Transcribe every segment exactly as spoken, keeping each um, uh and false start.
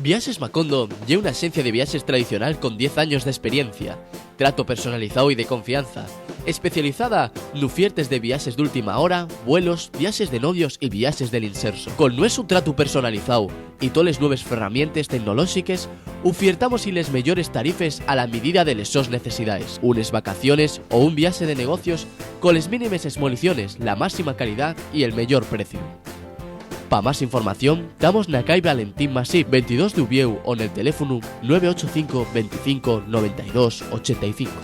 Viaxes Macondo ye una axencia de viaxes tradicional con diez años d'experiencia, trato personalizáu y de confianza, especializada n'ufiertes de viaxes d'última hora, vuelos, viaxes de novios y viaxes del inserso. Col nuesu tratu personalizáu y toles nueves ferramientes tecnolóxiques, ufiertamos-y les meyores tarifes a la midida de les sos necesidaes. Unes vacaciones o un viaxe de negocios, coles mínimes esmoliciones, la máxima calidá y el meyor preciu. Pa más información, tamos na cai Valentín Masip, veintidós d'Uviéu, o nel teléfonu nueve ocho cinco, veinticinco, noventa y dos, ochenta y cinco.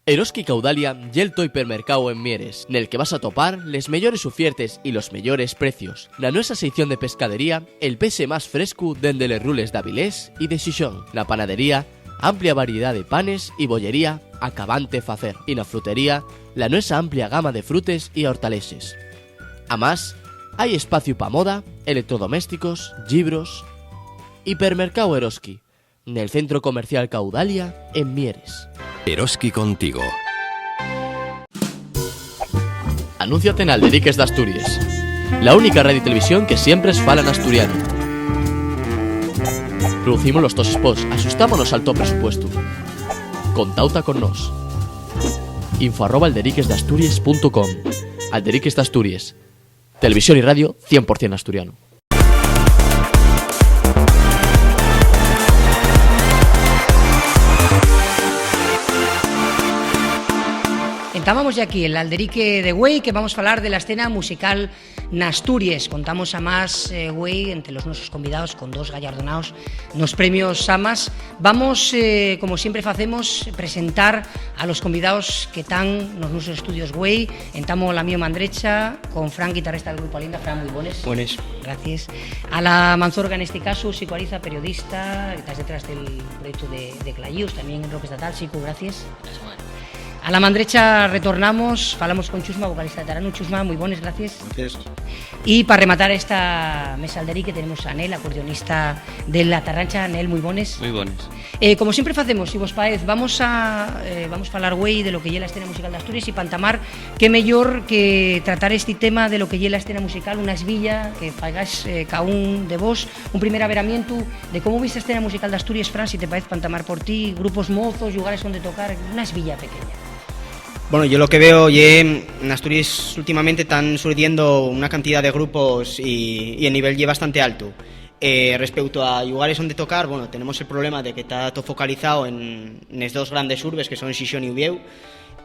Eroski Caudalia ye'l to hipermercáu en Mieres, nel que vas atopar les meyores ufiertes y los meyores precios. Na nuesa seición de pescadería, el pexe más frescu dende les rules d'Avilés y de Xixón. Na panadería, amplia variedá de panes y bollería acabante facer. Y na frutería, la nuesa amplia gama de frutes y hortalexes. Amás, hai espaciu pa moda, electrodomésticos, llibros. Hipermercáu Eroski, nel Centro Comercial Caudalia, en Mieres. Eroski contigo. Anúnciate n'Alderiques d'Asturies, la única radio y televisión que siempre fala n'asturianu. Producimos los tos spots, axustámonos al to presupuestu. Contauta con nós. Info arroba alderiquesdasturies punto com. Alderiques d'Asturies. Televisión y radio cien por cien asturiano. Entamamos ya aquí el Alderique de güei, que vamos falar de la escena musical n'Asturies. Contamos amás, eh, güei, ente los nuesos convidaos con dos gallardonaos nos premios Samas. Vamos, eh, como siempre facemos, presentar a los convidaos que tán nos nuesos estudios güei. Entamo la mio man drecha con Fran, guitarrista del grupo Alinda. Fran, mui bones. Bones. Gracies. A la manzorga, nesti casu, Sicu Ariza, periodista, que estás detrás del proyecto de, de Clayíos, también en Rock Estatal. Sicu, gracies. Gracias, Juan. A la man drecha retornamos, falamos con Chusma, vocalista de Taranu. Chusma, mui bones, gracies. Gracias. Y pa rematar esta mesa Alderique tenemos a Nel, acordeonista de La Tarrancha. Nel, mui bones. Mui bones. Eh, como siempre facemos, si vos paez, vamos a, eh, vamos falar güei de lo que ye la escena musical d'Asturies, y pa entamar, qué meyor que tratar esti tema de lo que ye la escena musical, una esbilla que faigáis, eh, caún de vos, un primer averamientu de cómo viste la escena musical d'Asturies, Fran, si te paez, pa entamar por ti, grupos mozos, llugares onde tocar, una esbilla pequeña. Bueno, yo lo que veo ye, n'Asturies últimamente tán surdiendo una cantidá de grupos y, y el nivel ye bastante altu. Eh, respeuto a llugares onde tocar, bueno, tenemos el problema de que ta to focalizao en, nes dos grandes urbes, que son Xixón y Uviéu,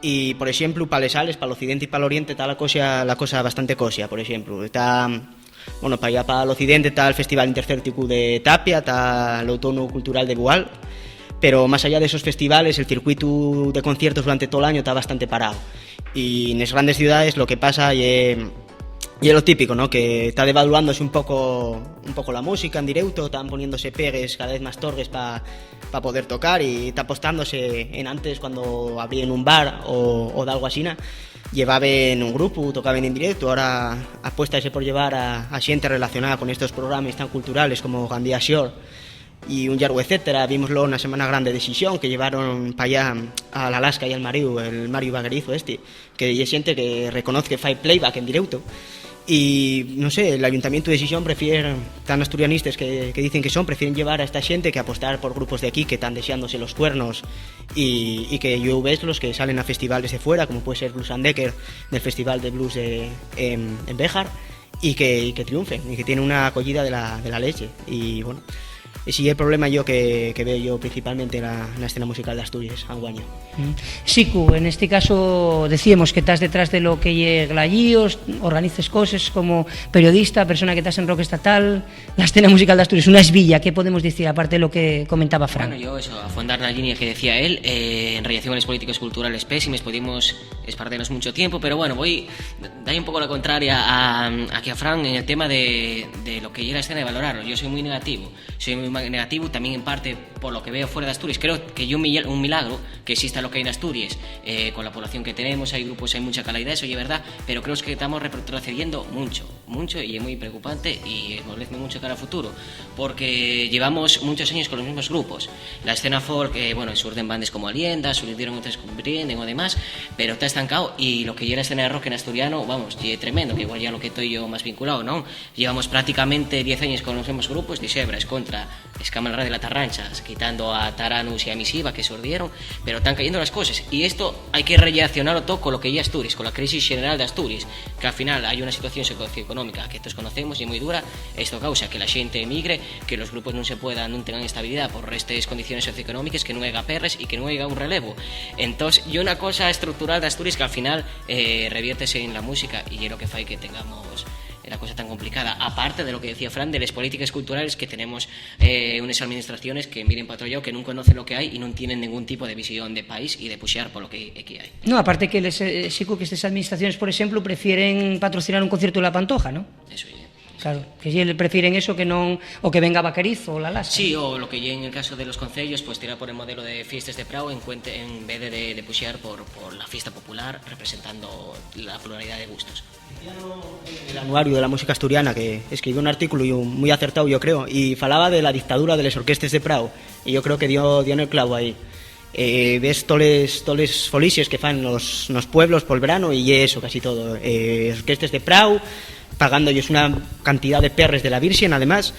y, por exemplu, pa les sales, pa l'occidente y pa l'oriente, ta la cosa, la cosa bastante cosia, por exemplu. Ta, bueno, pa allá, pa l'occidente, ta el Festival Intercélticu de Tapia, ta l'Outono Cultural de Bual, pero más allá d'esos festivales, el circuitu de conciertos durante tol añu ta bastante parao. Y nes grandes ciudades lo que pasa ye, ye lo típico, ¿no? Que ta devaluándose un poco, un poco la música en directo, tán poniéndose pegues cada vez más torgues pa, pa poder tocar, y ta apostándose en antes, cuando abríen un bar o, o d'algo asina, llevaben un grupu, tocaben en directo. Ahora apuéstase por llevar a, a xente relacionada con estos programas tan culturales como Gandía Shore y un llargu etcétera. Vímoslo na Semana Grande de Xixón, que llevaron pa allá al Alaska y al Mariu, el Mariu Vaquerizo esti, que ye xente que reconoz que fai playback en directo. Y, no sé, el Ayuntamientu de Xixón prefier, tan asturianistes que, que dicen que son, prefieren llevar a esta xente que apostar por grupos de aquí que tan dexándose los cuernos y, y que yo ves los que salen a festivales de fuera, como puede ser Blues and Decker, del Festival de Blues de, en, en Béjar, y que, y que triunfen, y que tienen una acollida de la, de la leche. Y, bueno, esi ye el problema yo que, que veo yo principalmente na, na escena musical d'Asturies anguaño. Mm. Sicu, en este caso decíamos que estás detrás de lo que ye Glayíos, organices coses como periodista, persona que estás en Rock Estatal, la escena musical d'Asturies, una esbilla, ¿qué podemos decir aparte de lo que comentaba Fran? Bueno, yo eso, afondar na línea que decía él, eh, en relación a les polítiques culturales pésimes, podemos esparternos mucho tiempo, pero bueno, voy, dai un poco la contraria a, aquí a Fran en el tema de, de lo que ye la escena de valorarlo. Yo soy muy negativo, soy muy ma-, negativo también en parte por lo que veo fuera de Asturias. Creo que ye un mil-, un milagro que exista lo que hay en Asturias, eh, con la población que tenemos, hay grupos, hay mucha calidad, eso ye verdad, pero creo que estamos retrocediendo mucho. Muncho y ye mui preocupante y molezme muncho cara al futuro, porque llevamos munchos años con los mismos grupos. La escena folk, eh, bueno, surden bandes como Alienda, surden otres que emprenden o demás, pero ta estancao, y lo que ye la escena de rock en asturiano, vamos, ye tremendo, que igual ya lo que toi yo más vinculao, ¿non? Llevamos prácticamente diez años con los mismos grupos, Disebra, Escontra, Escama la Red de la Tarrancha, quitando a Taranus y a Misiva que surdieron, pero tan cayendo las coses. Y esto hai que relacionalo todo con lo que ye Asturies, con la crisis general de Asturies, que al final hai una situación socioeconómica que todos conocemos y es muy dura. Esto causa que la xente emigre, que los grupos nun se puedan, nun tengan estabilidad por estes condiciones socioeconómicas, que nun haiga perres y que nun haiga un relevo. Entós, ye una cosa estructural de Asturies que al final, eh, reviértese en la música y ye lo que fai que tengamos la cosa tan complicada. Aparte de lo que decía Fran, de les polítiques culturales, que tenemos, eh, unes administraciones que miren pa otro llau, que nun conocen lo que hai y nun tienen nengún tipo de visión de país y de puxar por lo que, que hai. No, aparte que les, eh, xico que estes administraciones, por exemplu, prefieren patrocinar un concierto de La Pantoja, ¿no? Eso ye. Claro, que ye, prefieren eso que non, o que venga Vaquerizo o La Lasa. Sí, o lo que ye en el caso de los concellos, pues tirar por el modelo de fiestes de Prau en, cuente, en vez de, de, de puxar por, por la fiesta popular, representando la pluralidad de gustos. El anuario de la música asturiana, que escribió un artículo y un, muy acertado, yo creo, y falaba de la dictadura de les orquestes de Prau, y yo creo que dio, dio en el clavo ahí. Eh, ves toles, toles folixes que fan nos, nos pueblos pol verano, y ye eso casi todo. Eh, orquestes de Prau, pagándolles una cantidad de perres de la Virxen, además,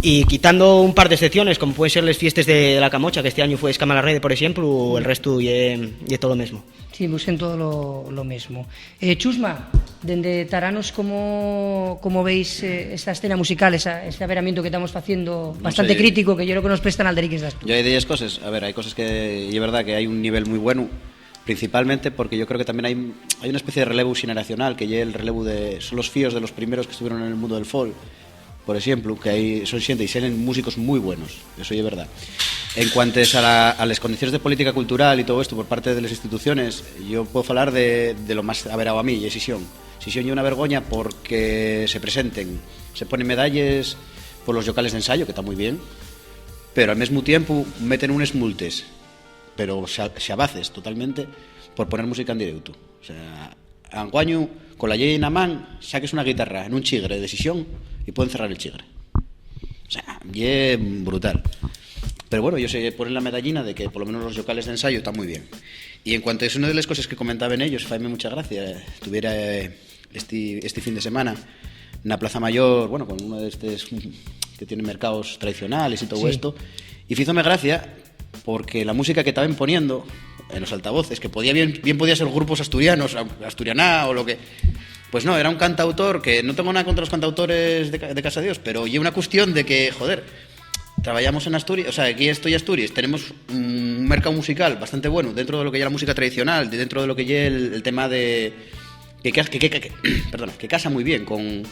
y quitando un par de excepciones, como pueden ser les fiestes de, de la Camocha, que este año fue Escama la Rede, por exemplu, el restu ye, ye todo lo mesmo. Sí, busquen todo lo, lo mesmo. Eh, Chusma, dende Taranos, ¿cómo, cómo veis, eh, esta escena musical, esa, este averamiento que estamos haciendo, bastante crítico, que yo creo que nos prestan al deriques d'Asturias? Yo hay de ellas cosas, a ver, hay cosas que, y es verdad que hay un nivel muy bueno, principalmente porque yo creo que también hay, hay una especie de relevo generacional, que ya el relevo de, son los fíos de los primeros que estuvieron en el mundo del folk, por exemplu, que hai, son xente y salen músicos mui buenos, eso ye verdá. En cuantes a, la, a les condiciones de política cultural y todo esto por parte de les instituciones, yo puedo falar de, de lo más averao a mí, ye Sisión. Sisión ye una vergoña porque se presenten, se ponen medalles por los llocales d'ensayo, que ta mui bien, pero al mesmu tiempu meten unes multes, pero xa, xabaces totalmente, por poner música en directo. O sea, anguaño, con la llei na man, saques una guitarra nun chigre de Sisión y pueden cerrar el chigre. O sea, ye brutal. Pero bueno, yo se ponen la medallina de que por lo menos los llocales d'ensayo tán mui bien. Y en cuanto es una de les coses que comentaben ellos, faime mucha gracia, eh, tuviera, eh, esti, esti fin de semana na Plaza Mayor, bueno, con uno de estes, mm, que tiene mercaos tradicionales y todo esto, y fízome gracia porque la música que taben poniendo en los altavoces, que podía bien, bien podía ser grupos asturianos, a-, asturianá o lo que, pues no, era un cantautor que no tengo nada contra los cantautores de, ca- de Casa Dios, pero ye una cuestión de que, joder, trabajamos en Asturias, o sea, aquí estoy Asturias, tenemos un mercado musical bastante bueno dentro de lo que ya la música tradicional, de- dentro de lo que ya el, el tema de que, que, que, que- que- perdona, que casa muy bien con,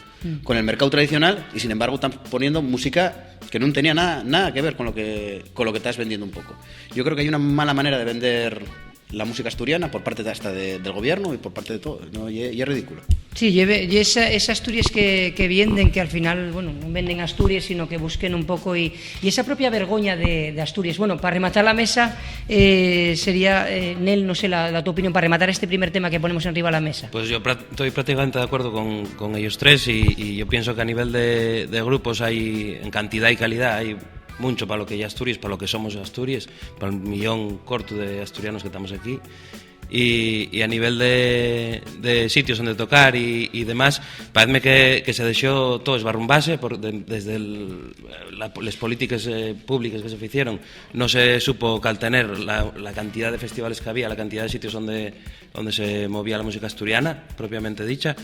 con el mercado tradicional y sin embargo están poniendo música que no tenía nada, nada que ver con lo que, con lo que estás vendiendo un poco. Yo creo que hay una mala manera de vender la música asturiana por parte de, hasta de- del gobierno y por parte de todo, ¿no? Y, es- y es ridículo. Sí, lleve, y esa, esa Asturias que, que venden, que al final, bueno, no venden Asturias, sino que busquen un poco y, y esa propia vergoña de, de Asturias. Bueno, para rematar la mesa, eh, sería, eh, Nel, no sé, la, la tu opinión para rematar este primer tema que ponemos enriba la mesa. Pues yo pra- estoy prácticamente de acuerdo con, con ellos tres y, y yo pienso que a nivel de, de grupos hay, en cantidad y calidad, hay mucho para lo que ya Asturias, para lo que somos Asturias, para el millón corto de asturianos que estamos aquí. Y, y a nivel de, de sitios donde tocar y, y demás, parece que, que se dejó todo esbarrumbase por, de- desde el- la- les políticas, eh, públicas que se hicieron. No se supo caltener la, la cantidad de festivales que había, la cantidad de sitios donde, donde se movía la música asturiana, propiamente dicha.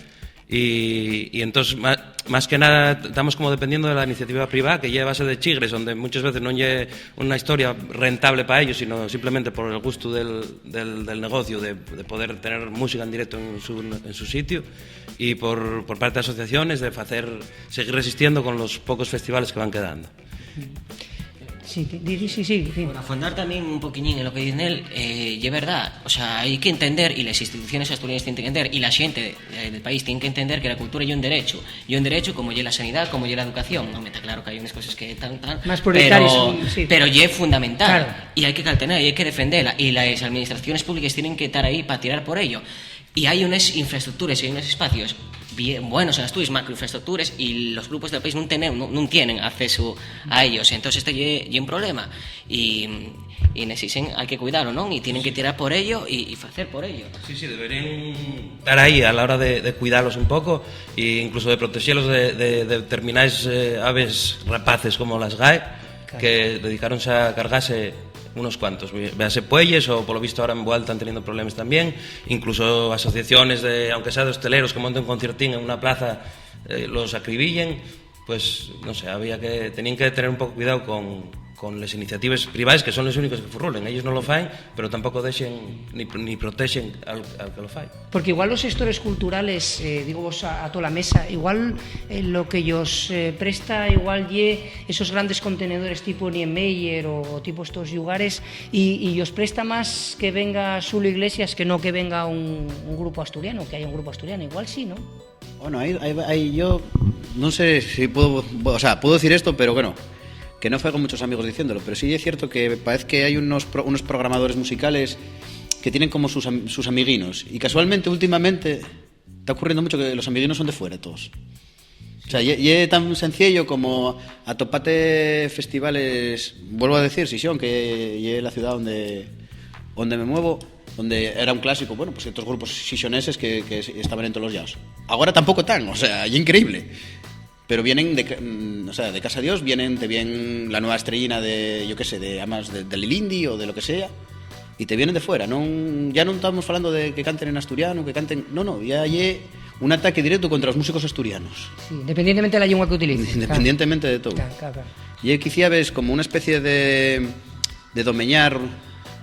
Y, y entonces, ma- más que nada, t- estamos como dependiendo de la iniciativa privada, que lleva a base de chigres, donde muchas veces no es una historia rentable para ellos, sino simplemente por el gusto del, del- del negocio, de, de poder tener música en directo en su, en su sitio, y por, por parte de asociaciones de hacer, seguir resistiendo con los pocos festivales que van quedando. Sí, di- di- sí, sí, sí. Por afondar también un poquiñín en lo que dice él, eh, y es verdad, o sea, hay que entender, y las instituciones asturianas tienen que entender, y la gente, eh, del país tiene que entender que la cultura es un derecho, y un derecho como es la sanidad, como es la educación. No, me está claro que hay unas cosas que tan, tan, más prioritarias, pero, sí, pero es fundamental, claro, y hay que caltener, y hay que defenderla, y las administraciones públicas tienen que estar ahí para tirar por ello. Y hay unas infraestructuras y unos espacios bien, buenos en Asturias, macroinfraestructures, y los grupos del país nun tienen, nun, nun tienen acceso a ellos. Entonces este ye, ye un problema. Y, y nesi sen hai que cuidalo, ¿non? Y tienen que tirar por ello y, y facer por ello. Sí, sí, deberían estar ahí a la hora de, de cuidalos un poco e incluso de protexelos de, de, de determinaes, eh, aves rapaces como las gae, claro, que dedicáronse a cargase unos cuantos. Ve-, véase Puelles, o polo visto ahora en Boal están teniendo problemas también, incluso asociaciones de, aunque sea de hosteleros, que monten un conciertín en una plaza, eh, los acribillen. Pues, no sé, había que, tenían que tener un poco cuidado con, con les iniciatives privaes, que son les úniques que furrulen. Ellos no lo faen, pero tampoco dexen ni, ni protexen al, al que lo fai. Porque igual los sectores culturales, eh, digo vos a, a tola mesa, igual, eh, lo que yos, eh, presta igual ye esos grandes contenedores tipo Niemeyer o, o tipo estos llugares, y, y yos presta más que venga Xulio Iglesias que no que venga un, un grupo asturiano, que haya un grupo asturiano. Igual sí, ¿no? Bueno, ahí, ahí, ahí yo no sé si puedo, o sea, puedo decir esto, pero bueno, que no fue con muchos amigos diciéndolo, pero sí es cierto que parece que hay unos, pro- unos programadores musicales que tienen como sus, am- sus amiguinos. Y casualmente, últimamente, está ocurriendo mucho que los amiguinos son de fuera todos. O sea, ye, ye tan sencillo como atopate festivales, vuelvo a decir, Xixón, que ye la ciudad donde, donde me muevo, donde era un clásico, bueno, pues ciertos grupos xixoneses que, que estaban en todos los llados. Ahora tampoco tan, o sea, ye increíble. Pero vienen de, ca- mm, o sea, de casa Dios, vienen, te vienen la nueva estrellina de, yo qué sé, de, además de, de Lilindi o de lo que sea, y te vienen de fuera. Non, ya non estamos hablando de que canten en asturiano, que canten, no, no, ya ye un ataque directo contra los músicos asturianos. Sí, independientemente de la lengua que utilicen, claro. Independientemente de todo. Claro, claro, claro. Y quizá ves como una especie de, de domeñar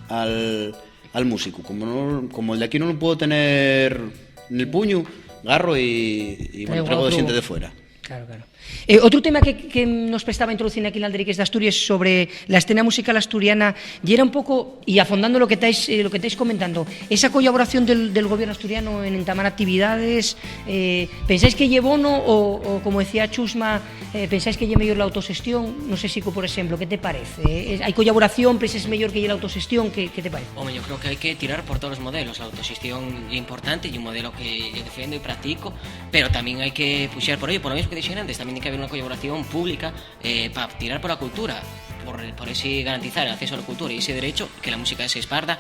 al, al músico. Como, no, como el de aquí no lo puedo tener en el puño, garro y, y bueno, traigo de xente de fuera. Claro, claro. Eh, otro tema que, que nos prestaba introducir aquí en Alderíquez d'Asturies sobre la escena musical asturiana, y era un poco, y afondando lo que estáis, eh, lo que estáis comentando, esa colaboración del, del gobierno asturiano en entamar actividades, eh, ¿pensáis que ye bono o, o, como decía Chusma, eh, pensáis que ye mejor la autogestión? No sé, Sico, por ejemplo, ¿qué te parece? Eh, ¿hay colaboración, pensáis mejor que ye la autogestión? ¿Qué, qué te parece? Home, yo creo que hay que tirar por todos los modelos. La autogestión es importante y un modelo que yo defiendo y practico, pero también hay que puxar por ello, por lo mismo que dije antes, también tiene que haber una colaboración pública, eh, para tirar por la cultura, por, por ese garantizar el acceso a la cultura y ese derecho que la música se esparda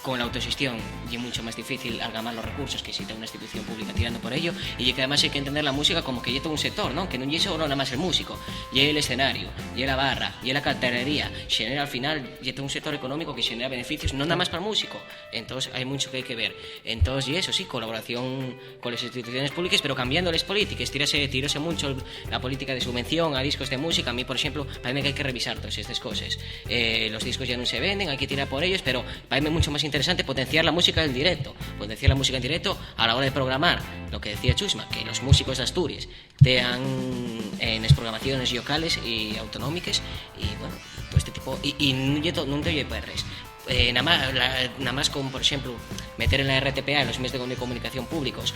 con la autogestión. Y es mucho más difícil algamar los recursos que si está una institución pública tirando por ello. Y que además hay que entender la música como que lleva todo un sector, ¿no? Que no es solo nada más el músico, y el escenario, y la barra, y la cartelería, genera al final, y todo un sector económico que genera beneficios, no nada más para el músico. Entonces hay mucho que hay que ver. Entonces, y eso sí, colaboración con las instituciones públicas, pero cambiando las políticas. Tirase, tirase mucho el- la política de subvención a discos de música. A mí, por ejemplo, parece que hay que revisar todas estas cosas. Eh, los discos ya no se venden, hay que tirar por ellos, pero parece mucho más interesante potenciar la música en directo. Potenciar la música en directo a la hora de programar, lo que decía Chusma, que los músicos de Asturias tean en las programaciones locales y autonómicas, y bueno, todo este tipo, y, y nun ye to- nun te oye perres. Eh, nada más, la- nada más con, por ejemplo, meter en la R T P A, en los medios de comunicación públicos,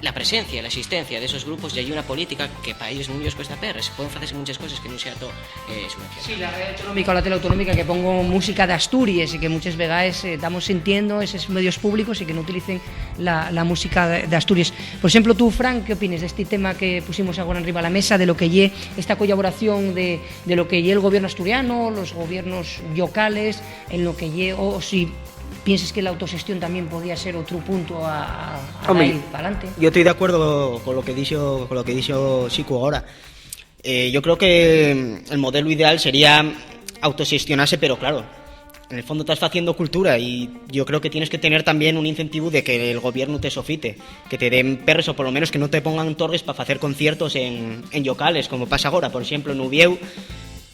la presencia, la existencia de esos grupos, ya hay una política que para ellos nun lles cuesta perres. Pueden hacerse muchas cosas que no sea todo, eh, subvencionar. Sí, la radio autonómica o la tele autonómica que pongo música de Asturias y que muchas vegaes, eh, estamos sintiendo esos medios públicos y que no utilicen la, la música de, de Asturias. Por ejemplo, tú, Fran, ¿qué opinas de este tema que pusimos ahora arriba de la mesa, de lo que ye esta colaboración de, de lo que ye el gobierno asturiano, los gobiernos locales, en lo que ye, o, o si pienses que la autogestión también podía ser otro punto a, a, a Hombre, dar pa'lante? Yo estoy de acuerdo con lo que dijo, con lo que dijo Sico ahora. Eh, yo creo que, mm, el modelo ideal sería autogestionarse, pero claro, en el fondo estás haciendo cultura y yo creo que tienes que tener también un incentivo de que el gobierno te sofite, que te den perres o por lo menos que no te pongan torres para hacer conciertos en, en locales, como pasa ahora, por ejemplo, en Uvieu,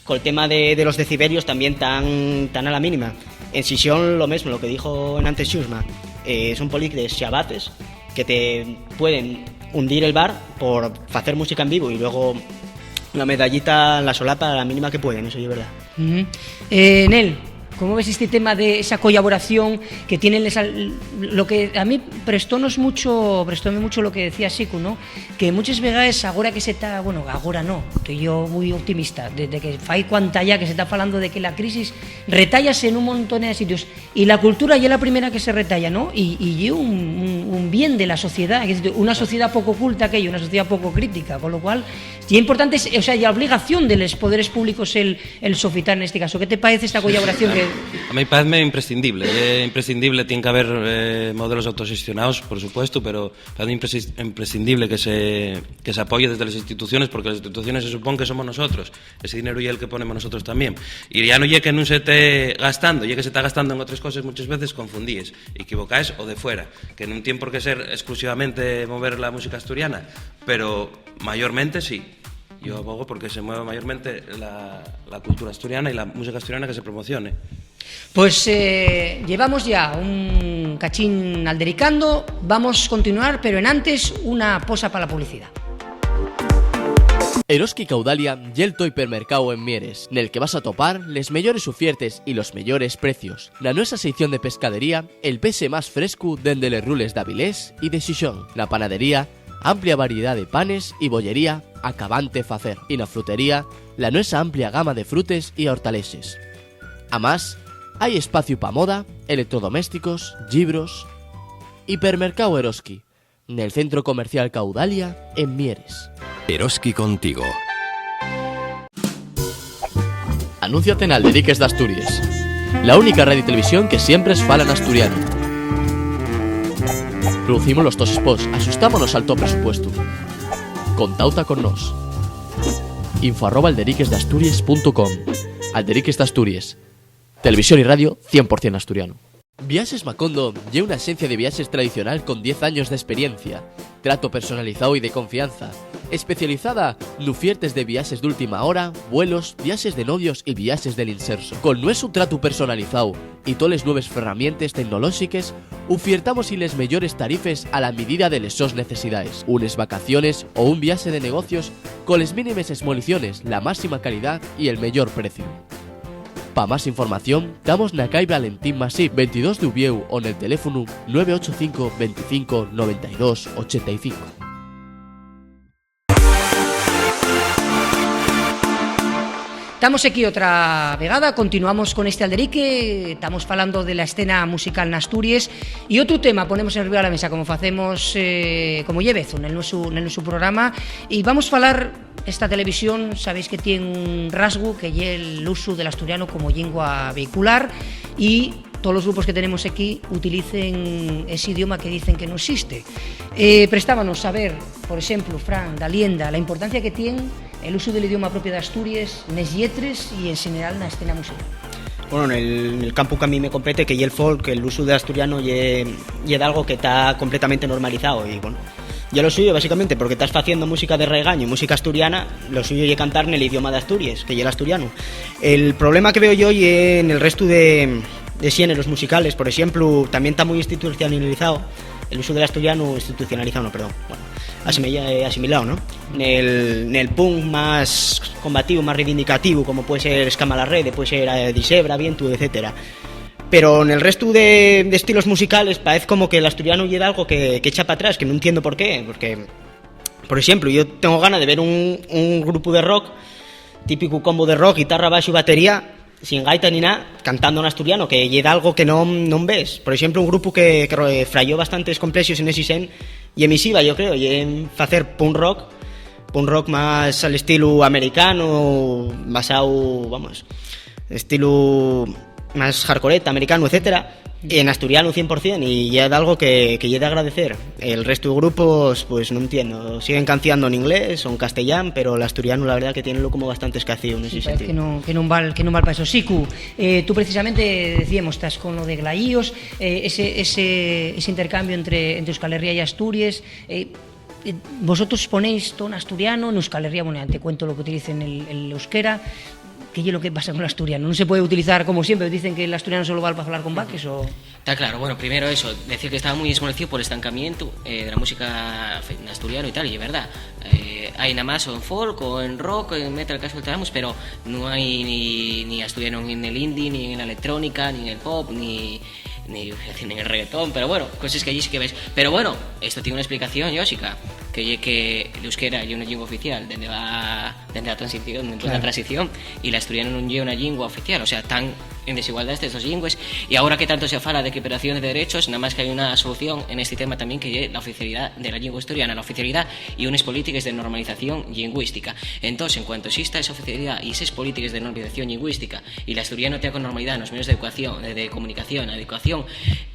col tema de, de los decibelios también tan, tan a la mínima. En Xixón lo mismo, lo que dijo en antes Xusma, eh, son políticas xabates que te pueden hundir el bar por hacer música en vivo y luego la medallita la solapa a la mínima que pueden, eso es verdad. Ujú. Eh, Nel, ¿Cómo ves este tema de esa collaboración que tienen les al-, lo que a mí prestónos mucho, prestóme mucho lo que decía Sicu, ¿no? Que muchas vegaes, agora que se ta, bueno, agora no, que yo muy optimista, desde que fai cuanta ya que se ta falando de que la crisis retállase en un montón de sitios, y la cultura ye la primera que se retalla, ¿no? Y, y ye un, un, un bien de la sociedad, es decir, una sociedad poco culta que ye una sociedad poco crítica, con lo cual, ye importante, o sea, ye obligación de los poderes públicos el, el sofitar en este caso. ¿Qué te parece esta collaboración que? A mí paezme imprescindible, ye imprescindible, tien que haber, eh, modelos autoxestionaos, por supuesto, pero paezme imprescis-, imprescindible que se, que se apoye desde las instituciones, porque las instituciones se supón que somos nosotros, ese dinero ye el que ponemos nosotros también. Y ya no ye que nun se te gastando, ye que se ta gastando en otras cosas, muchas veces confundíes, equivocaes o de fuera, que nun tien por qué ser exclusivamente mover la música asturiana, pero mayormente sí. Yo abogo porque se mueva mayormente la, la cultura asturiana y la música asturiana que se promocione. Pues, eh, llevamos ya un cachín aldericando, vamos a continuar, pero en antes una posa pa la publicidá. Eroski Caudalia ye el to hipermercáu en Mieres, nel que vas atopar les meyores ufiertes y los meyores precios. Na nuesa seición de pescadería, el pexe más frescu dende les rules d'Avilés y de Xixón. Na panadería, amplia variedá de panes y bollería acabante facer. Y na frutería, la nuesa amplia gama de frutes y hortalexes. Amás, hai espaciu pa moda, electrodomésticos, llibros. Hipermercáu Eroski, nel centro comercial Caudalia, en Mieres. Eroski contigo. Anúnciate n'Alderiques d'Asturies, la única radio y televisión que siempre fala n'asturianu. Producimos los tos spots, axustámonos al to presupuestu. Contauta con nós. Info arroba alderiquesdasturies punto com. Alderiques d'Asturies. Televisión y radio cien por cien asturiano. Viaxes Macondo ye una axencia de viaxes tradicional con diez años d'experiencia, trato personalizáu y de confianza, especializada n'ufiertes de viaxes d'última hora, vuelos, viaxes de novios y viaxes del inserso. Col nuesu tratu personalizáu y toles nueves ferramientes tecnolóxiques, ufiertamos-y les meyores tarifes a la midida de les sos necesidaes. Unes vacaciones o un viaxe de negocios, coles mínimes esmoliciones, la máxima calidá y el meyor preciu. Pa más información, tamos na cai Valentín Masip, veintidós d'Uviéu, o nel teléfonu nueve ocho cinco, veinticinco, noventa y dos, ochenta y cinco. Tamos aquí otra vegada, continuamos con este alderique, tamos falando de la escena musical n'Asturies, y otru tema ponemos enriba la mesa, como facemos, eh, como ye vezu nel nuesu, nel nuesu programa, y vamos falar Esta televisión, sabéis que tien un rasgu, que ye l'usu del asturianu como llingua vehicular, y tolos grupos que tenemos equí utilicen ese idioma que dicen que nun existe. Eh, prestábanos saber, por exemplu, Fran, Dalienda, la importancia que tien el usu del idioma propio d'Asturies nes lletres y, en xeneral, na escena musical. Bueno, nel, nel campu que a mí me compete, que ye el folk, el usu de asturiano ye, ye d'algo que ta completamente normalizao y, bueno, ye lo suyo, básicamente, porque tas faciendo música de raigañu, música asturiana, lo suyo ye cantar nel idioma d'Asturies, que ye l'asturianu. El problema que veo yo ye nel restu de, de xéneros musicales, por exemplu, tamién ta mui institucionalizao el usu del asturianu, institucionalizao, no, perdón, bueno, asimilla-, eh, asimilao, ¿no? Nel, nel punk más combativo, más reivindicativo, como puede ser Escama la Rede, puede ser, eh, Disebra, Vientu, etcétera. Pero nel restu de, de estilos musicales paez como que l'asturianu ye d'algo que, que echa pa atrás, que nun entiendo por qué, porque, por exemplu, yo tengo gana de ver un, un grupu de rock, típicu combo de rock, guitarra, baxu, batería, sin gaita ni nada, cantando n'asturiano, que ye d'algo que non, non ves. Por exemplu, un grupu que, que ro-, frayó bastantes complexos en esi sen, ye Misiva, yo creo, ye en facer punk rock, punk rock más al estilu americanu, basao, vamos, estilu más hardcore americanu, etcétera, en asturiano cien por cien, y ye d'algo que, que ye d'agradecer. El restu de grupos, pues, non entiendo, siguen canciando en inglés o en castellán, pero l'asturiano, la verdad, que tienenlo como bastante escacío, no sé si. Sí, parece que non, que non val, que non val pa eso. Sicu, eh, tú precisamente, decíamos, estás con lo de Glaíos, eh, ese, ese, ese intercambio entre, entre Euskal Herria y Asturies, eh, eh, vosotros ponéis to n'asturiano, en Euskal Herria, bueno, ya te cuento lo que utilicen el, el euskera. ¿Qué ye lo que pasa con l'asturianu? ¿Nun se puede utilizar como siempre? Dicen que l'asturianu solo val pa falar con vaques o... Está claro, bueno, primero eso, decir que estaba muy esmolecíu por el estancamiento, eh, de la música fe-, en asturiano y tal, y es verdad. Eh, hai nada más o en folk, o en rock, o en metal, que sueltamos, pero no hay ni, ni asturiano en el indie, ni en la electrónica, ni en el pop, ni, ni, ni en el reggaetón, pero bueno, cosas que allí sí que ves. Pero bueno, esto tiene una explicación lógica, que ye que l'euskera ye una lengua oficial desde la, desde la transición, después de la transición, y l'asturianu nun ye una lengua oficial, o sea, tan en desigualdad estes dos llingües. Y ahora que tanto se fala de equiparación de derechos, nada más que hay una solución en este tema también, que ye la oficialidad de la lengua asturiana, la oficialidad y unas políticas de normalización lingüística. Entonces, en cuanto exista esa oficialidad y esas políticas de normalización lingüística, y l'asturianu tea con normalidad nos medios de educación, de, de comunicación, en la educación,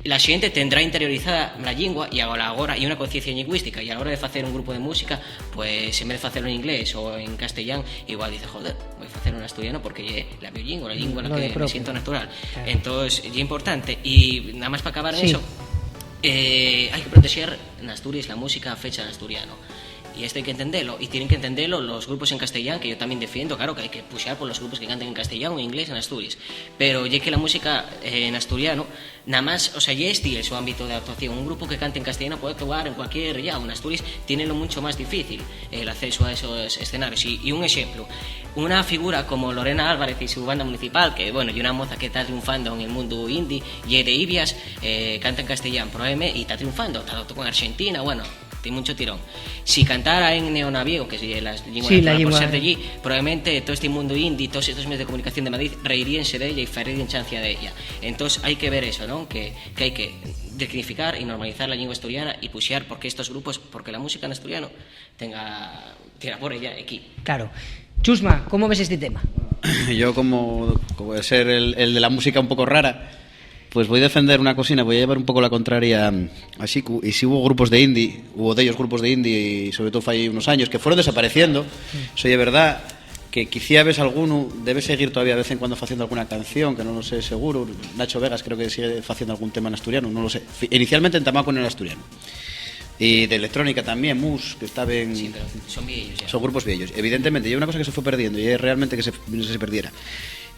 la xente tendrá interiorizada la lengua y agora, agora, y una conciencia lingüística, y a la hora de facer un grupo de música, pues, en vez de facelo en inglés o en castellán, igual dice, "Joder, voy a facer un asturiano porque ye la biolingua, la lingua en la que me siento natural". Claro. Entonces, ye importante. Y nada más para acabar en eso, eh, hay que proteger en Asturias la música fecha en asturiano. Y esto hay que entendelo, y tienen que entendelo los grupos en castellán, que yo también defiendo, claro, que hay que puxar por los grupos que canten en castellán o en inglés en Asturias. Pero ye que la música, eh, en asturiano, nada más, o sea, ye este el su ámbito de actuación. Un grupo que cante en castellano puede actuar en cualquier llau. En Asturias tienenlo mucho más difícil, eh, el acceso a esos escenarios. Y, y un ejemplo, una figura como Lorena Álvarez y su banda municipal, que, bueno, ye una moza que ta triunfando en el mundo indie, ye de Ibias, eh, canta en castellán, Pro M, y ta triunfando, ta tocando en Argentina, bueno, tiene mucho tirón. Si cantara en neonaviego, que ye la lengua, sí, la nacional, por ser de allí, probablemente todo este mundo indie, todos estos medios de comunicación de Madrid reiríense de ella y faríen chancia de ella. Entonces hay que ver eso, ¿no? Que, que hay que dignificar y normalizar la lengua asturiana y puxar porque estos grupos, porque la música en asturiano tenga tierra por ella aquí. Claro. Chusma, ¿cómo ves este tema? Yo, como, como de ser el, el de la música un poco rara, pues voy a defender una cosina, voy a llevar un poco la contraria a Xicu. Y si hubo grupos de indie, hubo dellos grupos de indie, y sobre todo fai unos años, que fueron desapareciendo, eso ye verdad, que quiciabes alguno debe seguir todavía de vez en cuando faciendo alguna canción, que no lo sé seguro. Nacho Vegas creo que sigue faciendo algún tema en asturiano, no lo sé. Fi-, inicialmente entamaba con el asturiano. Y de electrónica también, Mus, que estaban... Sí, pero son viejos ya. Son grupos viejos. Evidentemente, y una cosa que se fue perdiendo, y es realmente que se, se perdiera.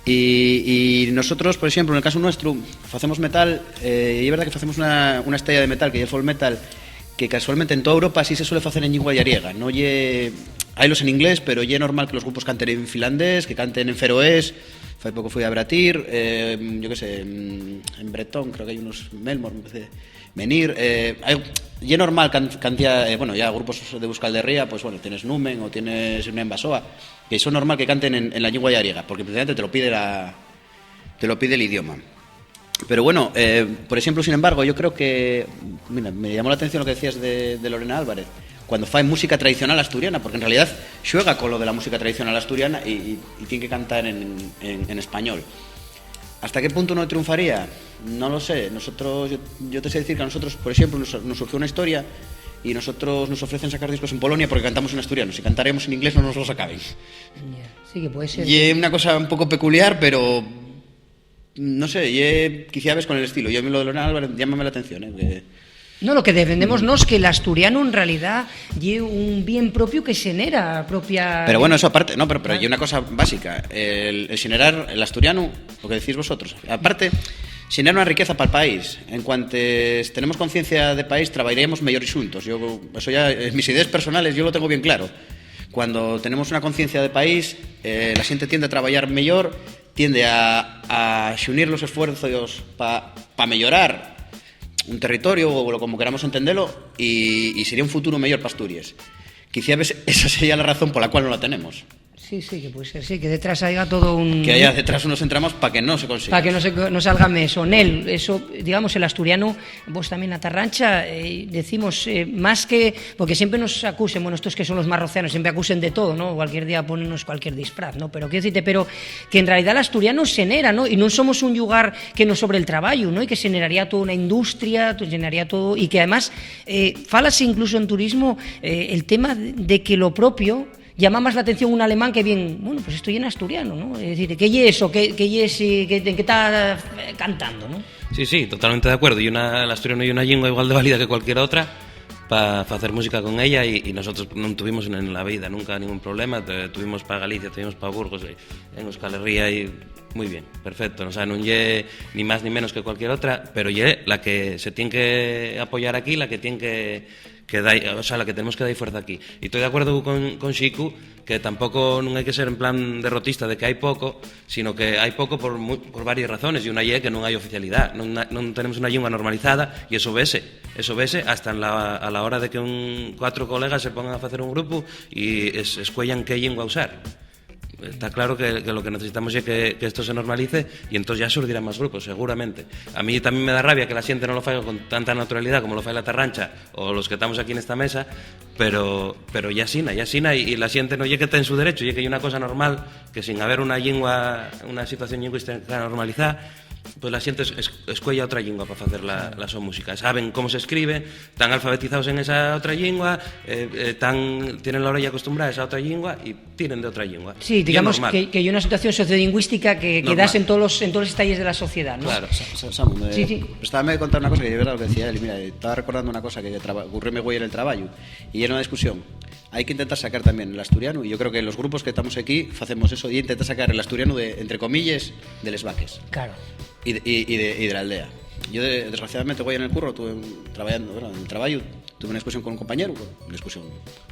Y, y nosotros, por exemplu, en el caso nuestro, facemos metal, eh, y es verdad que facemos una, una estaya de metal, que ye el folk metal, que casualmente en toda Europa sí se suele facer en llingua llariega, no ye, hailos en inglés, pero ye normal que los grupos canten en finlandés, que canten en feroés. Fai poco fui a Bratir, eh, yo qué sé, en, en bretón, creo que hai unos Melmor, me parece, Menir, eh, hai, ye normal can-, cantía, eh, bueno, ya grupos de Euskal Herria, pues bueno, tienes Numen o tienes Numen Basoa, que son normal que canten en, en la llingua llariega, porque precisamente te lo pide la, te lo pide el idioma. Pero bueno, eh, por exemplu, sin embargo, yo creo que, mira, me llamó la atención lo que decías de, de Lorena Álvarez. Cuando fai música tradicional asturiana, porque en realidad xuega con lo de la música tradicional asturiana y, y, y tiene que cantar en, en, en español. ¿Hasta qué punto no triunfaría? No lo sé. Nosotros, yo, yo te sé decir que a nosotros, por exemplu, nos, nos surgió una historia y nosotros nos ofrecen sacar discos en Polonia porque cantamos en asturiano. Si cantaremos en inglés no nos lo sacaben. Ya, sí que puede ser. Y es una cosa un poco peculiar, pero no sé, ye, quiciabes con el estilo. Yo, lo de Lorena Álvarez, llámame la atención, eh, que... No, lo que defendemos nós que l'asturianu en realidá ye un bien propio que xenera propia... Pero bueno, eso aparte, no, pero, pero ye una cosa básica. El, el xenerar el asturianu, lo que decís vosotros, aparte, xenera una riqueza pa'l país. En cuantes tenemos conciencia de país, trabajaríamos mellor xuntos. Yo, eso ya, en mis ideas personales, yo lo tengo bien claro. Cuando tenemos una conciencia de país, eh, la xente tiende a trabajar mellor, tiende a, a xunir los esfuerzos pa, pa meyorar un territorio, o lo, como queramos entendelo, y, y sería un futuro mellor pa Asturies. Quiciabes esa sería la razón pola cual no la tenemos. Sí, sí, que puede ser, sí, que detrás haya todo un... Que haya detrás unos entramas pa que no se consiga. Pa que no se, no salga meso. Nel, eso, digamos, el asturiano, vos también la tarrancha, eh, decimos, eh, más que, porque siempre nos acusen, bueno, estos que son los marrocianos, siempre acusen de todo, ¿no? Cualquier día pónennos cualquier disfraz, ¿no? Pero quiero decirte, pero que en realidad el asturiano xenera, ¿no? Y no somos un llugar que nos sobre el trabajo, ¿no? Y que xeneraría toda una industria, to-, xeneraría todo, y que además, eh, falase incluso en turismo, eh, el tema de que lo propio llama más la atención un alemán que bien, bueno, pues esto ye en asturiano, ¿no? Es decir, ¿qué ye eso? ¿Qué, qué ye ese, qué, en qué está, eh, cantando, ¿no? Sí, sí, totalmente de acuerdo. Y una, el asturiano ye una lengua igual de válida que cualquiera otra, pa facer música con ella y, y nosotros nun tuvimos en la vida nunca ningún problema. Te-, tuvimos pa Galicia, tuvimos pa Burgos, eh, en Euskal Herria y muy bien, perfecto. O sea, nun ye ni más ni menos que cualquier otra, pero ye la que se tien que apoyar aquí, la que tien que, que dai, o sea, la que tenemos que dar fuerza aquí. Y estoy de acuerdo con, con Xicu que tampoco nun hai que ser en plan derrotista de que hai poco, sino que hai poco por, mu-, por varias razones, y una ye que nun hai oficialidá, nun, nun tenemos una llingua normalizada, y eso vese, eso vese hasta en la, a la hora de que un, cuatro colegas se pongan a facer un grupu y es-, escueyan qué llingua usar. Está claro que, que lo que necesitamos es que, que esto se normalice y entonces ya surgirán más grupos, seguramente. A mí también me da rabia que la gente no lo faiga con tanta naturalidad como lo fai la Tarrancha o los que estamos aquí en esta mesa, pero, pero ya sina, ya sina, y, y la gente no ye que está en su derecho, ye que hay una cosa normal, que sin haber una lengua, una situación lingüística normalizada, pues la gente es-, es-, escuella otra lengua para hacer la, la su música. Saben cómo se escribe, están alfabetizados en esa otra lengua, eh, eh, tan, tienen la orella acostumbrada a esa otra lengua y tienen de otra lengua. Sí, digamos que, que hay una situación sociolingüística que, que das en todos los, en todos los estalles de la sociedad, ¿no? Claro. Sa-, sa-, Samu, me, sí, sí. Estábame de contar una cosa que es verdad lo que decía él. Mira, estaba recordando una cosa que traba-, ocurrió me güei en el trabajo y era una discusión. Hay que intentar sacar también el asturiano, y yo creo que los grupos que estamos aquí hacemos eso, y intentar sacar el asturiano de, entre comillas, de les vaques. Claro. Y de, y, y de, y de la aldea. Yo, de-, desgraciadamente, güei, en el curro, tuve un, trabajando, bueno, en el trabajo, tuve una discusión con un compañero, bueno, una discusión,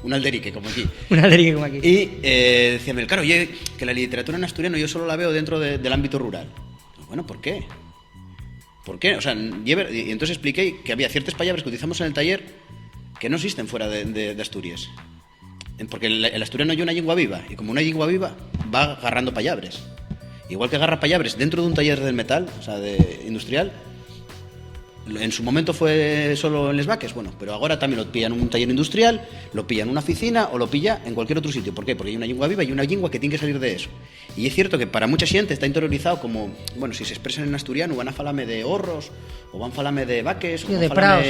un alderique, como aquí. Un alderique como aquí. Y, eh, decíame, claro, yo, que la literatura en asturiano yo solo la veo dentro de, del ámbito rural. Bueno, ¿por qué? ¿Por qué? O sea, y entonces expliqué que había ciertas palabras que utilizamos en el taller que no existen fuera de, de, de Asturias. Porque el, el asturiano es una lengua viva, y como una lengua viva, va agarrando palabras. Igual que agarra palabras dentro de un taller del metal, o sea, de industrial, en su momento fue solo en les vaques, bueno, pero ahora también lo pilla en un taller industrial, lo pilla en una oficina o lo pilla en cualquier otro sitio. ¿Por qué? Porque hay una lengua viva y una lengua que tiene que salir de eso. Y es cierto que para mucha gente está interiorizado como, bueno, si se expresan en asturiano van a falame de horros, o van falame de vaques, o de praos,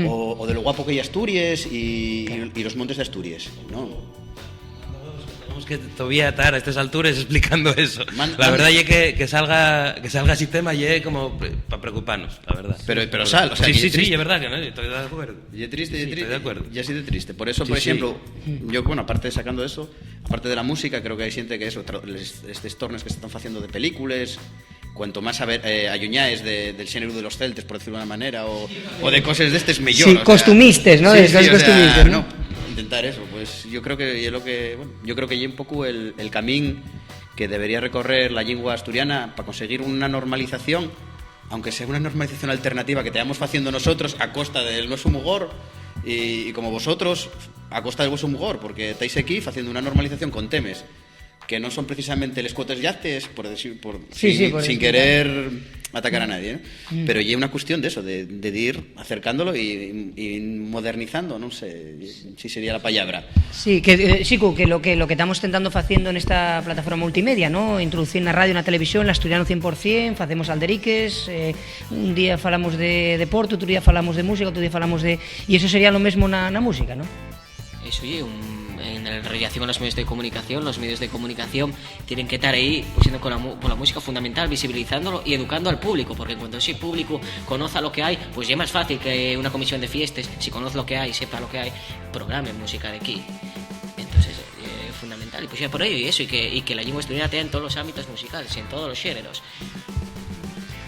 o, o de lo guapo que hay Asturias y, y, y los montes de Asturias, ¿no? Tenemos que todavía estar a estas alturas explicando eso. La verdad es que, que salga, que salga ese tema y es como para preocuparnos, la verdad. Pero, pero sal, o sea, sí, sí, sí, es verdad que no, estoy de acuerdo. Y es triste, sí, estoy de acuerdo. Y así de triste. Por eso, por ejemplo, yo, bueno, aparte de sacando eso, aparte de la música, creo que hay gente que eso, estos tornes que se están haciendo de películas, cuanto más a ver, eh, alluñaes de, del xénero de los celtes, por decirlo de una manera, o, o de cosas de estos mellor. Sí, o sea, costumistes, ¿no? Sí, sí, costumistes, ¿no? Intentar eso, pues yo creo que es lo que, bueno, yo creo que es un poco el, el camín que debería recorrer la lengua asturiana para conseguir una normalización, aunque sea una normalización alternativa que te vamos haciendo nosotros a costa del nuestro mugor y, y como vosotros a costa del vuestro mugor, porque estáis aquí haciendo una normalización con temas que no son precisamente les cuotes llactes, por decir, por, sí, sin, sí, por sin querer atacar a nadie, ¿no? Mm. Pero ya una cuestión de eso, de, de ir acercándolo y, y modernizando, no sé si sería la palabra. Sí, que, eh, Xicu, que lo que, lo que estamos intentando haciendo en esta plataforma multimedia, ¿no? Introducir en la radio, en la televisión, la asturiano cien por cien, hacemos alderiques, eh, un día falamos de deporte, otro día falamos de música, otro día falamos de... Y eso sería lo mismo na, na música, ¿no? Eso ye un, en relación a los medios de comunicación, los medios de comunicación tienen que estar ahí, pues, siendo con la mu-, con la música fundamental, visibilizándolo y educando al público, porque en cuanto ese público conozca lo que hay, pues ya es más fácil que una comisión de fiestas, si conoce lo que hay, sepa lo que hay, programe música de aquí. Entonces, eh, es fundamental. Y pues ya por ello y eso, y que, y que la lengua asturiana esté en todos los ámbitos musicales, en todos los géneros.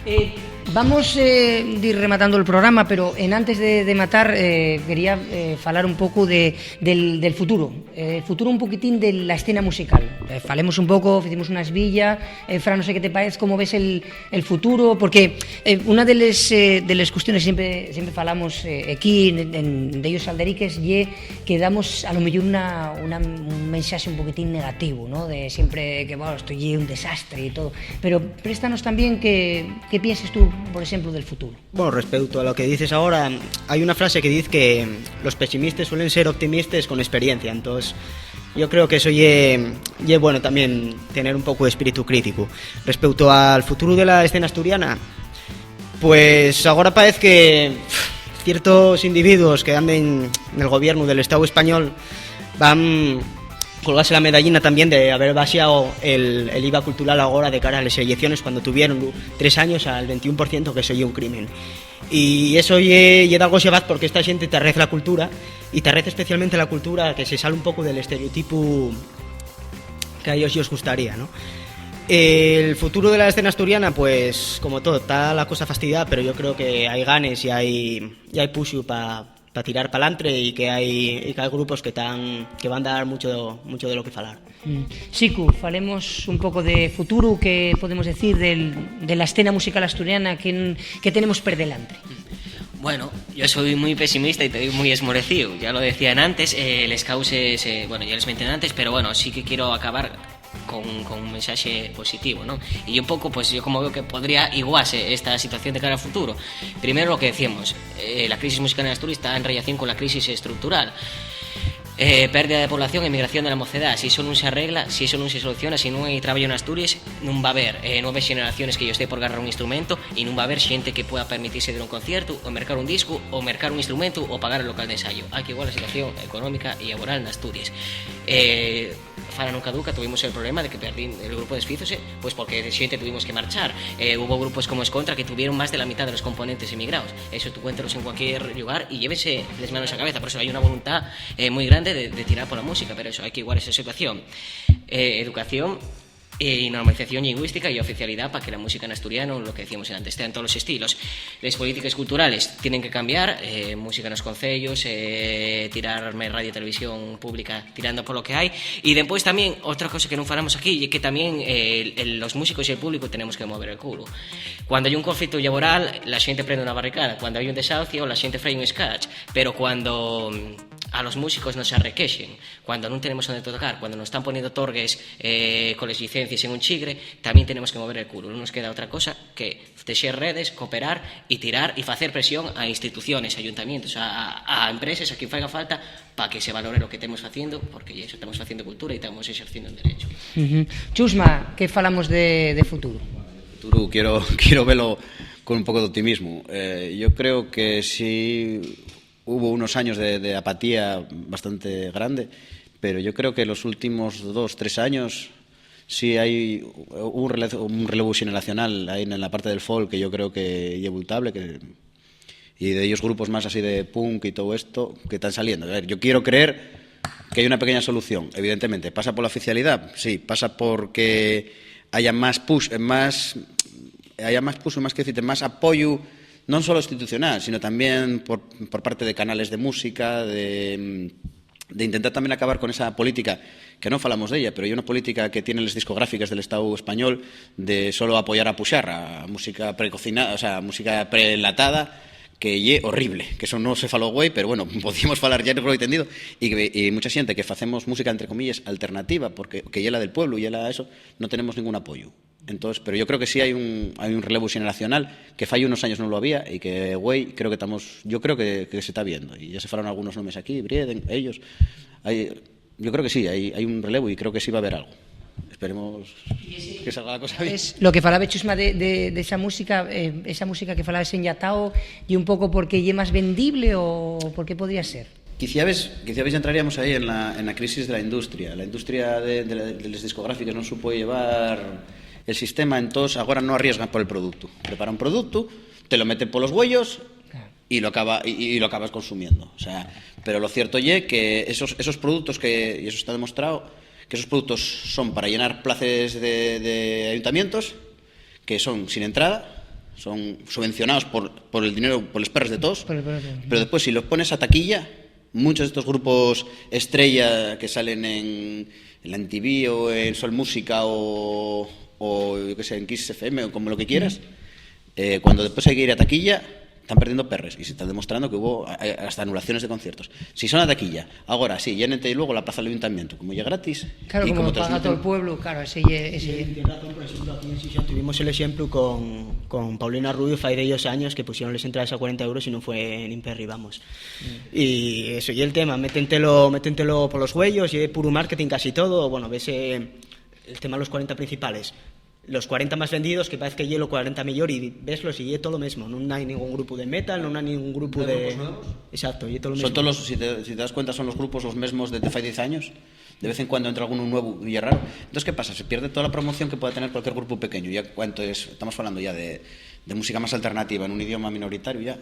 Eh, vamos, eh, dir rematando el programa, pero en antes de, de matar, eh, quería, eh, falar un poco de, del, del futuro. Eh, futuro un poquitín de la escena musical. Eh, falemos un poco, hicimos una esbilla. Eh, Fran, no sé qué te parece, cómo ves el, el futuro, porque, eh, una de les, eh, de les cuestiones siempre, siempre falamos, eh, aquí en, en, de ellos alderiques, ye que damos a lo mejor una, una, un mensaje un poquitín negativo, ¿no? De siempre que, bueno, esto ye un desastre y todo. Pero préstanos también qué, qué pienses tú, por ejemplo, del futuro. Bueno, respecto a lo que dices ahora, hay una frase que dice que los pesimistas suelen ser optimistas con experiencia, entonces yo creo que eso ye, ye bueno también tener un poco de espíritu crítico. Respecto al futuro de la escena asturiana, pues ahora parece que ciertos individuos que anden en el gobierno del Estado español van Colgase la medallina también de haber baixao el, el iva cultural agora de cara a les elleiciones, cuando tuvieron tres años al veintiún por ciento, que eso ye un crimen. Y eso ye, ye dalgo xabaz, porque esta xente tarrez la cultura, y tarrez especialmente la cultura que se sale un poco del estereotipo que a ellos os gustaría, ¿no? El futuro de la escena asturiana, pues, como todo, está la cosa fastidiada, pero yo creo que hay ganes y hay, y hay puxu pa, pa tirar pa'lantre y que hay, y que hay grupos que tan, que van dar mucho, mucho de lo que falar. Mm. Sicu, falemos un poco de futuro, ¿qué podemos decir del, de la escena musical asturiana? ¿Qué, qué tenemos per delante? Bueno, yo soy muy pesimista y te doy muy esmorecíu. Ya lo decían antes, eh, les causes, eh, bueno, ya les mencioné antes, pero bueno, sí que quiero acabar con, con un mensaje positivo, ¿no? Y un poco, pues yo como veo que podría igualarse esta situación de cara al futuro. Primero lo que decíamos, eh, la crisis musical en Asturias está en relación con la crisis estructural. Eh, pérdida de población, emigración de la mocedad. Si eso nun se arregla, si eso nun se soluciona, si nun hai trabajo en Asturias, nun va a haber, eh, nuevas generaciones que yo esté por agarrar un instrumento y nun va a haber gente que pueda permitirse de un concierto o mercar un disco o mercar un instrumento o pagar el local de ensayo. Hay que igualar la situación económica y laboral en Asturias. Eh, Fala nun caduca, tuvimos el problema de que perdí el grupo, desfízose, pues porque de xente tuvimos que marchar. Eh, hubo grupos como Escontra que tuvieron más de la mitad de los componentes emigrados. Eso tú cuéntalos en cualquier lugar y llévense les manos a cabeza. Por eso hay una voluntad, eh, muy grande de, de tirar por la música, pero eso, hay que igualar esa situación. Eh, educación, eh, y normalización lingüística y oficialidad para que la música en asturiano, lo que decíamos antes, esté en todos los estilos. Les políticas culturales tienen que cambiar, eh, música en los concellos, eh, tirar más radio y televisión pública tirando por lo que hay. Y después también otra cosa que no falamos aquí, y que también, eh, el, el, los músicos y el público tenemos que mover el culo. Cuando hay un conflicto laboral, la gente prende una barricada. Cuando hay un desahucio, la gente frei un scratch. Pero cuando, mm, a los músicos no se arrequechen, cuando nun tenemos onde tocar, cuando nos están poniendo torgues, eh, con les llicencies en un chigre, tamién tenemos que mover el culo. Nun nos queda otra cosa que texer redes, cooperar y tirar y facer presión a instituciones, ayuntamientos, a, a, a empreses, a quien faiga falta, pa que se valore lo que temos faciendo, porque ye eso, temos faciendo cultura y temos exerciendo un derecho. Ujú. Chusma, ¿qué falamos de, de futuro? Futuro, quiero, quiero verlo con un poco de optimismo. Eh, yo creo que sí hubo unos años de, de apatía bastante grande, pero yo creo que los últimos dos, tres años sí hay un rele-, un relevo xeneracional ahí en la parte del folk que yo creo que ye bultable, que, y de ellos grupos más así de punk y todo esto que están saliendo. A ver, yo quiero creer que hay una pequeña solución, evidentemente. ¿Pasa por la oficialidad? Sí. ¿Pasa porque haya más push, más, haya más push, más que decirte, más apoyo, no solo institucional, sino también por, por parte de canales de música, de, de intentar también acabar con esa política, que no falamos de ella, pero hay una política que tienen las discográficas del Estado español de solo apoyar a puxar a música precocinada, o sea, música preenlatada, que ye horrible, que eso no se faló, güey, pero bueno, podíamos falar ya, no lo he entendido, y, que, y mucha gente que facemos música, entre comillas, alternativa, porque que ye la del pueblo y la eso, no tenemos ningún apoyo. Entonces, pero yo creo que sí hay un, hay un relevo generacional que fai unos años no lo había y que, güey, creo que estamos, yo creo que, que se está viendo. Y ya se fueron algunos nombres aquí, Brieden, ellos. Hay, yo creo que sí, hay, hay un relevo y creo que sí va a haber algo. Esperemos que salga la cosa bien. Es lo que falaba Chusma de, de, de esa música, eh, esa música que falaba en Yatao, y un poco porque ye más vendible o por qué podría ser. Quiciabes, quiciabes ya entraríamos ahí en la, en la crisis de la industria. La industria de, de, de les discográfiques no supo llevar el sistema, entonces agora no arriesgan por el producto. Prepara un producto, te lo meten por los güeyos y lo acaba, y, y lo acabas consumiendo. O sea, pero lo cierto ye que esos, esos productos que, y eso está demostrado, que esos productos son para llenar plazas de, de ayuntamientos, que son sin entrada, son subvencionados por, por el dinero, por los perros de todos, por el perro, pero después si los pones a taquilla, muchos de estos grupos estrella que salen en, en la M T V o en Sol Música o, o yo qué sé, en Kiss F M o como lo que quieras, eh, cuando después hay que ir a taquilla, están perdiendo perres y se está demostrando que hubo, eh, hasta anulaciones de conciertos. Si son a taquilla, ahora sí, llénete luego la plaza del ayuntamiento, como ya gratis. Claro, y como como te paga todo el pueblo, claro, ese ye, ese ye. Tienes razón, por ejemplo, aquí en Xixón tuvimos el ejemplo con, con Paulina Rubio, fai dellos años que pusieron las entradas a cuarenta euros y no fue ni perri, vamos. Y eso, y el tema, métentelo, métentelo por los güeyos, y es puro marketing casi todo. Bueno, ves, eh, el tema de los cuarenta principales. Los cuarenta más vendidos, que parece que ye lo cuarenta mejor, y veslos, y ye todo lo mismo. No hay ningún grupo de metal, no hay ningún grupo de grupos nuevos. Exacto, y todo lo mismo. Son todos los, si te, si te das cuenta, son los grupos los mismos desde fai diez años. De vez en cuando entra alguno nuevo y es raro. Entonces, ¿qué pasa? Se pierde toda la promoción que pueda tener cualquier grupo pequeño. Ya cuánto es, estamos hablando ya de, de música más alternativa en un idioma minoritario, ya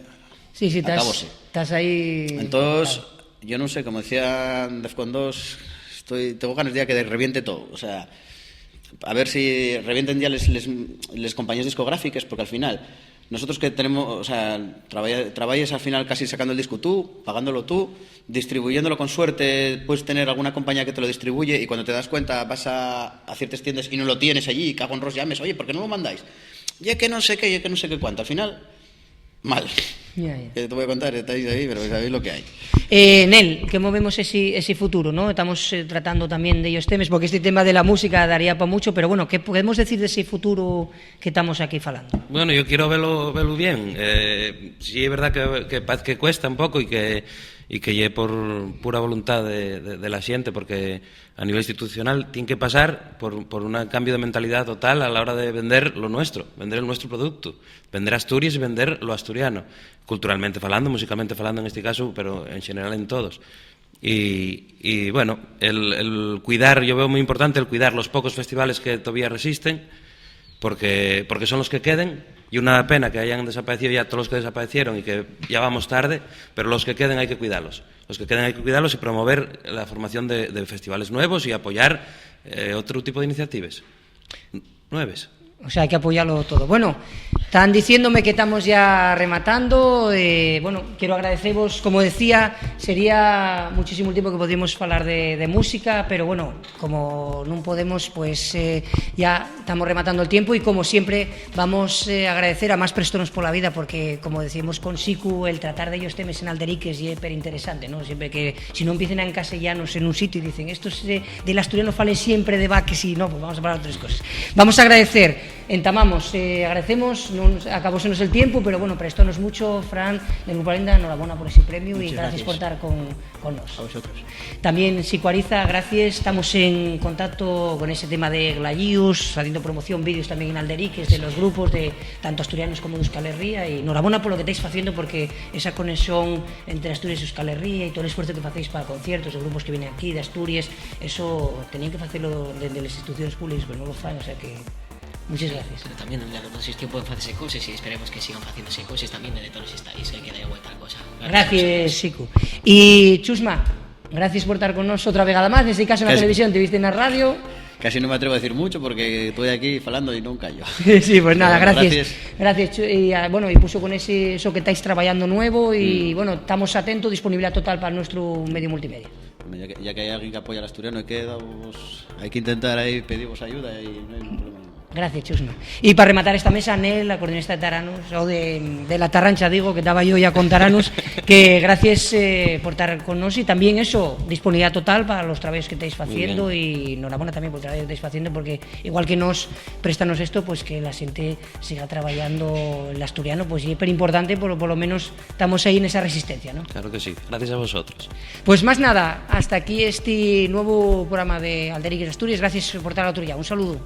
Sí, sí, estás, acabóse. Estás ahí. Entonces, yo no sé, como decía Defcon dos, estoy, tengo ganas ya que reviente todo. O sea, a ver si revienten ya les, les, les compañías discográficas, porque al final nosotros que tenemos, o sea, trabaja- trabajes al final casi sacando el disco tú, pagándolo tú, distribuyéndolo con suerte, puedes tener alguna compañía que te lo distribuye y cuando te das cuenta vas a, a ciertas tiendas y no lo tienes allí, y cago en ros llames, oye, ¿por qué no lo mandáis? Y es que no sé qué, y es que no sé qué cuánto. Al final, mal. Ya, ya. Que te voy a contar, estáis ahí, pero sabéis lo que hay. Eh, Nel, ¿cómo vemos ese, ese futuro, no? Estamos eh, tratando también de ellos temas, porque este tema de la música daría para mucho, pero bueno, ¿qué podemos decir de ese futuro que estamos aquí falando? Bueno, yo quiero verlo, verlo bien. Eh, sí es verdad que, que paz que cuesta un poco y que, y que lle por pura voluntad de, de, de la gente, porque a nivel institucional tiene que pasar por, por un cambio de mentalidad total a la hora de vender lo nuestro, vender el nuestro producto, vender Asturias y vender lo asturiano, culturalmente falando, musicalmente falando en este caso, pero en general en todos. Y, y bueno, el, el cuidar, yo veo muy importante el cuidar los pocos festivales que todavía resisten, porque, porque son los que queden, y una pena que hayan desaparecido ya todos los que desaparecieron y que ya vamos tarde, pero los que queden hay que cuidarlos. Los que queden hay que cuidarlos y promover la formación de, de festivales nuevos y apoyar eh, otro tipo de iniciativas nuevas. O sea, hay que apoyarlo todo. Bueno, están diciéndome que estamos ya rematando. Eh, bueno, quiero agradeceros, como decía, sería muchísimo tiempo que podríamos hablar de, de música, pero bueno, como no podemos, pues eh, ya estamos rematando el tiempo y como siempre vamos eh, a agradecer a Más Prestonos por la Vida, porque como decíamos con Sicu, el tratar de ellos temas en Alderiques y es interesante, ¿no? Siempre que si no empiecen en castellanos en un sitio y dicen, estos eh, del asturiano falen siempre de vaques y no, pues vamos a hablar de otras cosas. Vamos a agradecer, entamamos, eh, agradecemos, non, acabósenos el tiempo, pero bueno, prestónos mucho, Fran, del Grupo Alinda, enhorabuena por ese premio y gracias por estar con, con nos. A vosotros. También Sicuariza, gracias, estamos en contacto con ese tema de Glayíos, haciendo promoción, vídeos también en Alderiques, de los grupos, de tanto asturianos como de Euskal Herria, y enhorabuena por lo que estáis haciendo, porque esa conexión entre Asturias y Euskal Herria y todo el esfuerzo que hacéis para conciertos de grupos que vienen aquí, de Asturias, eso tenían que hacerlo desde las instituciones públicas, pero no lo hacen, o sea que muchas gracias. Pero también en la organización pueden hacerse cosas y esperemos que sigan haciéndose cosas también desde todos los estadios, que queda igual tal cosa. Gracias, Sicu. Y Chusma, gracias por estar con nosotros otra vegada más, en este caso en la Gracias. Televisión, te viste en la radio. Casi no me atrevo a decir mucho porque estoy aquí falando y no callo. Sí, pues nada, Bueno, gracias. gracias. Gracias, Chu- y, ah, bueno, y puso con ese, eso que estáis trabajando nuevo y bueno, estamos atentos, disponibilidad total para nuestro medio multimedia. Bueno, ya, que, ya que hay alguien que apoya al asturiano, hay que, daros- hay que intentar ahí pediros ayuda y no hay ningún problema. Gracias, Chusma. Y para rematar esta mesa, Nel, acordeonista de Taranus, o de, de la Tarrancha, digo, que estaba yo ya con Taranus, que gracias eh, por estar con nosotros y también eso, disponibilidad total para los trabajos que estáis haciendo y enhorabuena también por el trabajo que estáis haciendo, porque igual que nos préstanos esto, pues que la gente siga trabajando el asturiano, pues y es importante, por, por lo menos estamos ahí en esa resistencia, ¿no? Claro que sí, gracias a vosotros. Pues más nada, hasta aquí este nuevo programa de Alderiques Asturias. Gracias por estar otro día. Un saludo.